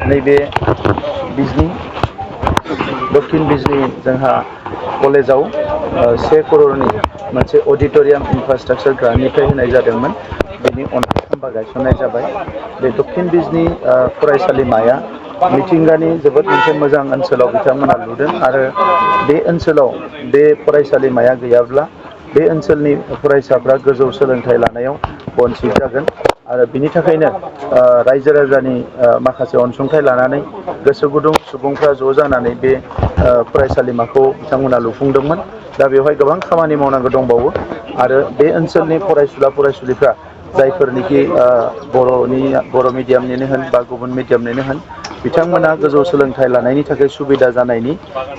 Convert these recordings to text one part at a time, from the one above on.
नैबे बिजनि दक्षिण बिजनि जोंहा कलेजाव 1 करोड़नि मोनसे अडिट'रियाम इनफ्रास्ट्राक्चार ग्रान्टनिफ्राय होनाय जादोंमोन। बेनि अनथोब खाम्फा गायसननाय जाबाय। बे दक्षिण बिजनि फरायसालिमाया मिथिंगानि जोबोद मोनसे मोजां ओनसोलाव बिथांमोना लुदों आरो बे ओनसोलाव बे फरायसालिमाया गैयाब्ला बे ओनसोलनि फरायसाफ्रा गोजौ सोलोंथाइ लानायाव बनसिथ जागोन आरो बिनि थाखायनो रायजो राजानि माखासे अनसुंथाइ लानानै गोसो गुदुं सुबुंफ्रा ज' जानानै बे फरायसालिमाखौ बिथांमोना लुफुंदोंमोन। दा बेवहाय गोबां खामानि मावनांगौ दंबावो आरो बे ओनसोलनि फरायसुला फरायसुलिफ्रा जायफोरनिखि बर' मिडियामनिनो होन बा गुबुन मिडियामनिनो होन बिथांमोना गोजौ सोलोंथाइ लानायनि थाखाय सुबिदा जानायनि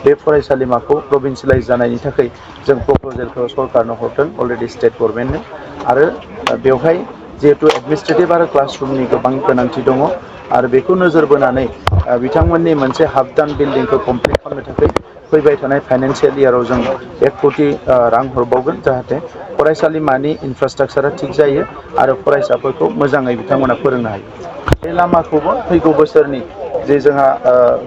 बे फरायसालिमाखौ प्रभिन्सियेलाइस जानायनि थाखाय जों प्रपजेलखौ सरकारनो हरदों अलरेडि स्टेट गभर्नमेन्टनो आरो बेवहाय जिहेतु एडमिनिस्ट्रेटिभ आरो क्लासरुमनि गोबां गोनांथि दङ आरो बेखौ नोजोर बोनानै बिथांमोननि मोनसे हाफ डान बिल्डिंखौ कमप्लिट खालामनो थाखाय फैबाय थानाय फाइनान्सियेल इयाराव जों 1 कोटि रां हरबावगोन जाहाथे फरायसालिमानि इनफ्रास्ट्राकचारा थिग जायो आरो फरायसाफोरखौ मोजाङै बिथांमोना फोरोंनो हायो। बे लामाखौबो फैगौ बोसोरनि जे जोंहा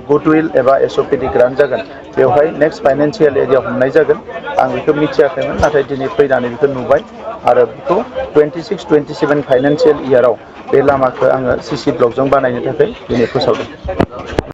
गुडविल एबा एसअपिडि ग्रान्ट जागोन बेवहाय नेक्स्ट फाइनान्सियेल एरियायाव हमनाय जागोन। आं बेखौ मिथियाखैमोन नाथाय दिनै फैनानै बेखौ नुबाय आरो बेखौ 26-27 फाइनान्सियेल इयाराव बे लामाखौ आङो CC ब्लकजों बानायनो थाखाय दिनै फोसावदों।